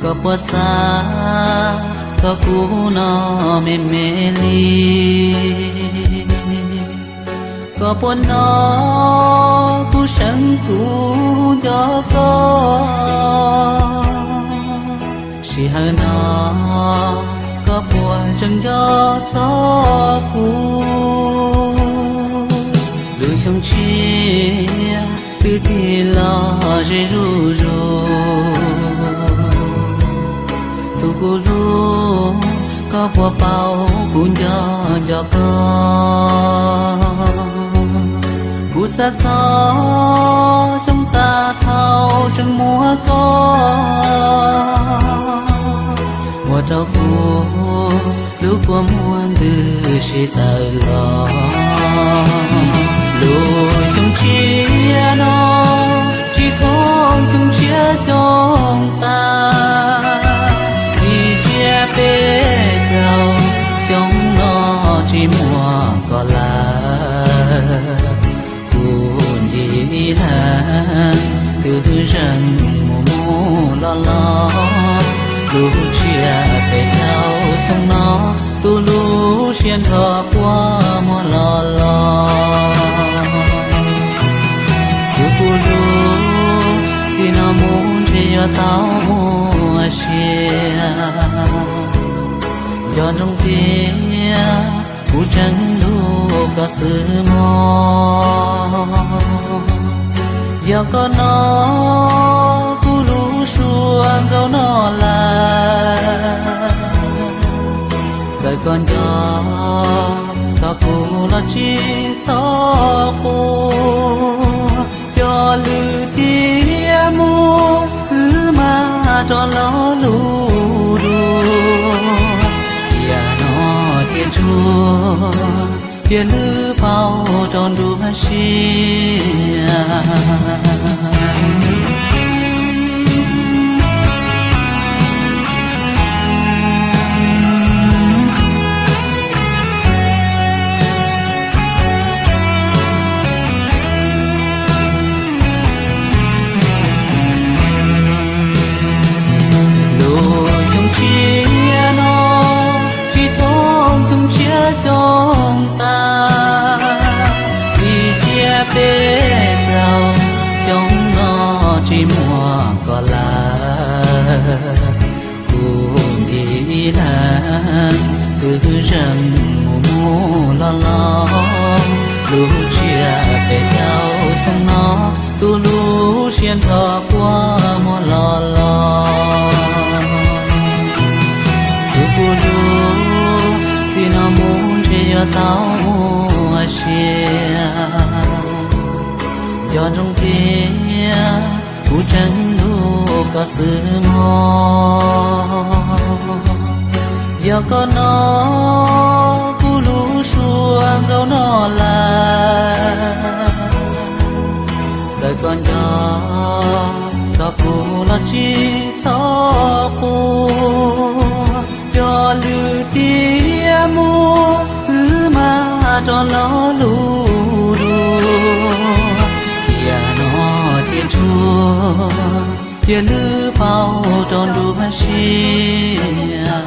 Koj puas xav txog kuv no me me li? Koj puas hnov kuv seev kuv nco koj? Sij hawm no koj puas tseem nco txog kuv? Lub xyoo tshiab twb tig los ze zuj zus, tus kuv hlub, koj puas paub kuv nco nco koj? Kuv xav txog xyoo tag thaum tseem muaj koj, ua rau kuv lub kua muag ntws si tawm los. Lub xyoo tshiab no tsis thooj xyoo tshiab xyoo tas, vim tsiab peb caug xyoo no tsis muaj koj lawm. Kuv ncig ib leeg twb zeeg mus mus los los, lub tsiab peb caug xyoo no tus lub siab nrho kua muag los los. Tus kuv hlub, txij no mus ntshe yuav tau ua sia. Nco ntsoov tias kuv tseem hlub koj xwb mog. Yog koj hnov kuv lub suab nkaus no lawm, txawm koj nco txog kuv los tsis txhob quaj. Cov lwm tiam muaj wb mam rov los lus dua. Tiam no cia tsuag, cia lwb faus rau nruab siab. Lub xyoo tshiab no tsis thooj xyoo tshiab xyoo tas, vim tsiab peb caug xyoo no tsis muaj koj lawm. Kuv ncig ib leeg twb zeeg mus mus los los, lub tsiab peb caug xyoo no tus lub siab nrho kua muag los los. Tus kuv hlub, txij no mus ntshe yuav tau ua sia. Nco ntsoov tias kuv tseem hlub koj xwb mog. Yog koj hnov kuv lub suab nkaus no lawm, txawm koj nco txog kuv los tsis txhob quaj. Cov lwm tiam muaj wb mam rov los lus dua. Tiam no cia tsuag, cia lwb faus rau nruab siab.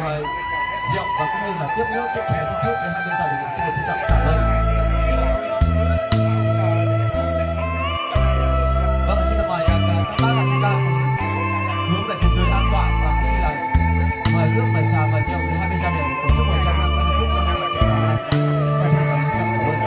Mời rượu và cũng như là tiếp nước, tiếp chén trước với hai bên gia đình, xin được trân trọng cảm ơn. Vâng, xin được mời, à, các bác và các bạn hướng về phía dưới an toàn và cũng như là mời nước, mời trà, mời rượu từ hai bên gia đình để tổ chức một chén ăn hạnh phúc cho hai vợ chồng. Xin được trân trọng cảm ơn.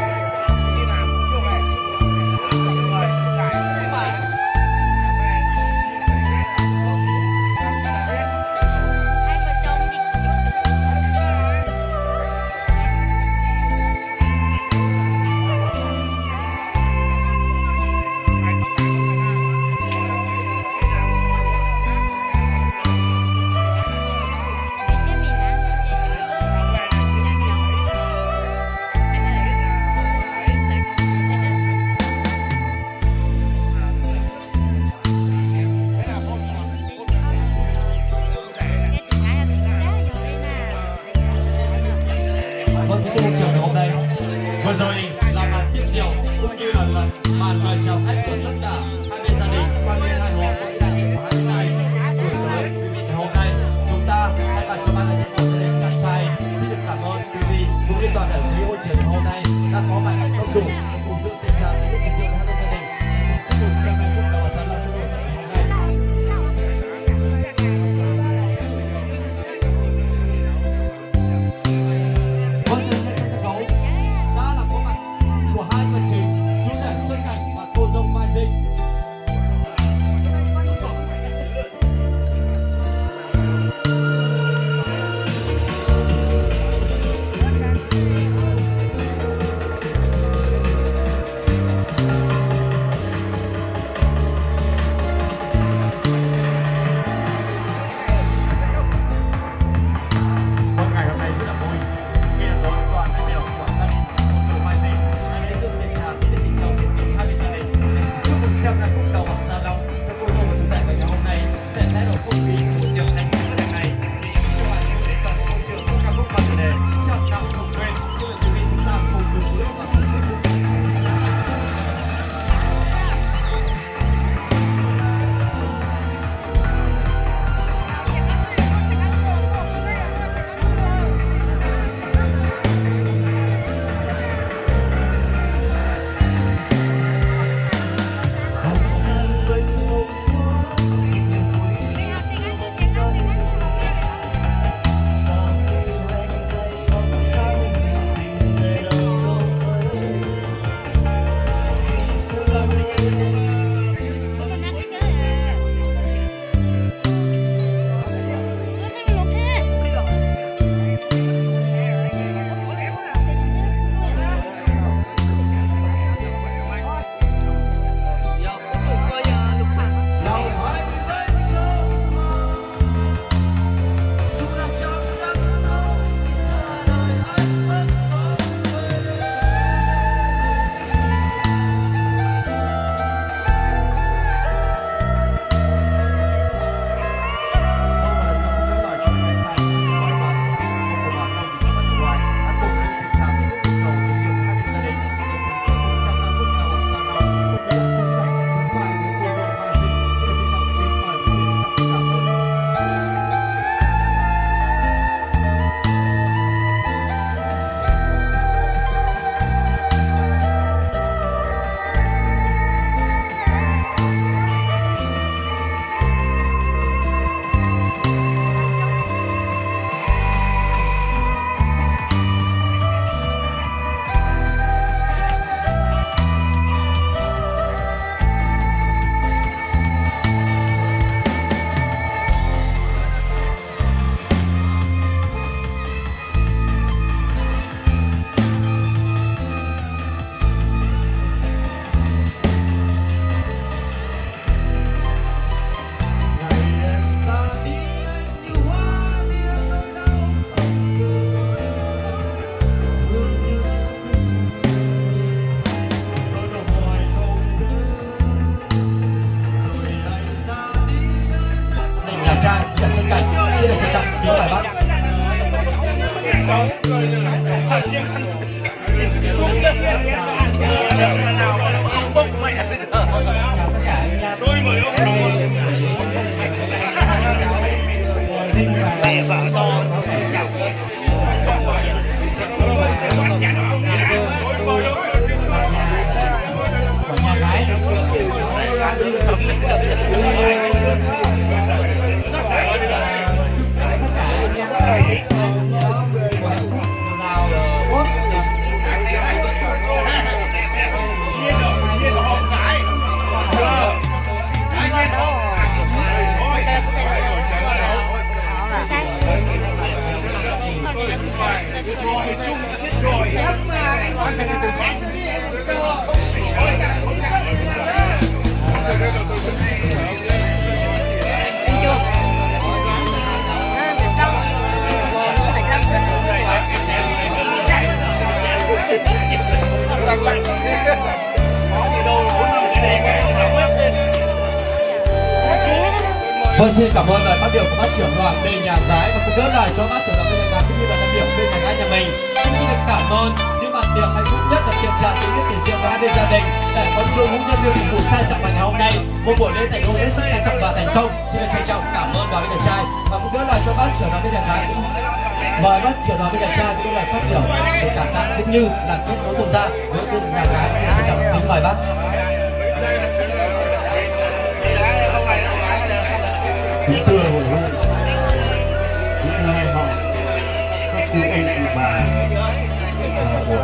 Vâng, kính thưa hội trường, ngày hôm nay, vừa rồi là màn tiếp rượu cũng như là màn, màn mời chào khách của tất cả hai bên gia đình, quan hệ hai họ, quan hệ đại diện của hai bên gia đình gửi tới quý vị. Ngày hôm nay, chúng ta thay mặt cho ban đại diện của gia đình nhà trai xin được cảm ơn quý vị cũng như toàn thể quý hội trưởng ngày hôm nay đã có mặt đông đủ để cùng dự tiệc chào mừng lễ kỷ niệm hai bên gia đình, để cùng chúc mừng cho ngày phút đầu và gia long trong hội trường ngày hôm nay. Vâng, xin được trân trọng, đã là có mặt của hai vợ chồng, chú rể Xuân Cảnh và cô dâu Mai Dinh. Vâng, ngày hôm nay rất là vui khi được đón toàn đại biểu của gia đình của Mai Dinh đã đến dự tiệc chào mừng lễ kỷ niệm hai bên gia đình. Chúc mừng trăm năm phút đầu và gia long cho cô dâu và chú rể ngày hôm nay. Thể thái độ phong phú của tiệc ăn mừng lần này thì cho bạn đến toàn hội trường một ca khúc mang tựa đề Trăm Năm Không Quên. Xin mời quý vị chúng ta cùng thưởng thức và thưởng thức. Nhà trai, nhà phân cảnh, xin được trân trọng kính mời bác. Vâng, xin cảm ơn lời phát biểu của bác trưởng đoàn bên nhà gái và cũng rất là cho bác trưởng đoàn bên nhà gái cũng như là đại biểu bên nhà gái nhà mình. Cũng xin được cảm ơn những bàn tiệc hạnh phúc nhất và tiệc trà tươi nhất tình yêu của hai bên gia đình đã có những đội ngũ nhân viên phục vụ sang trọng ngày hôm nay. Một buổi lễ thành công hết sức sang trọng và thành công. Xin được trân trọng cảm ơn đoàn bên nhà trai và cũng rất là cho bác trưởng đoàn bên nhà gái cũng mời bác trưởng đoàn bên nhà trai cũng là phát biểu để cảm tạ cũng như là kết nối thông gia. Đối tượng nhà gái xin trân trọng kính mời bác. Kính thưa hội họp, kính thưa hai họ, các cô anh chị bà, à, của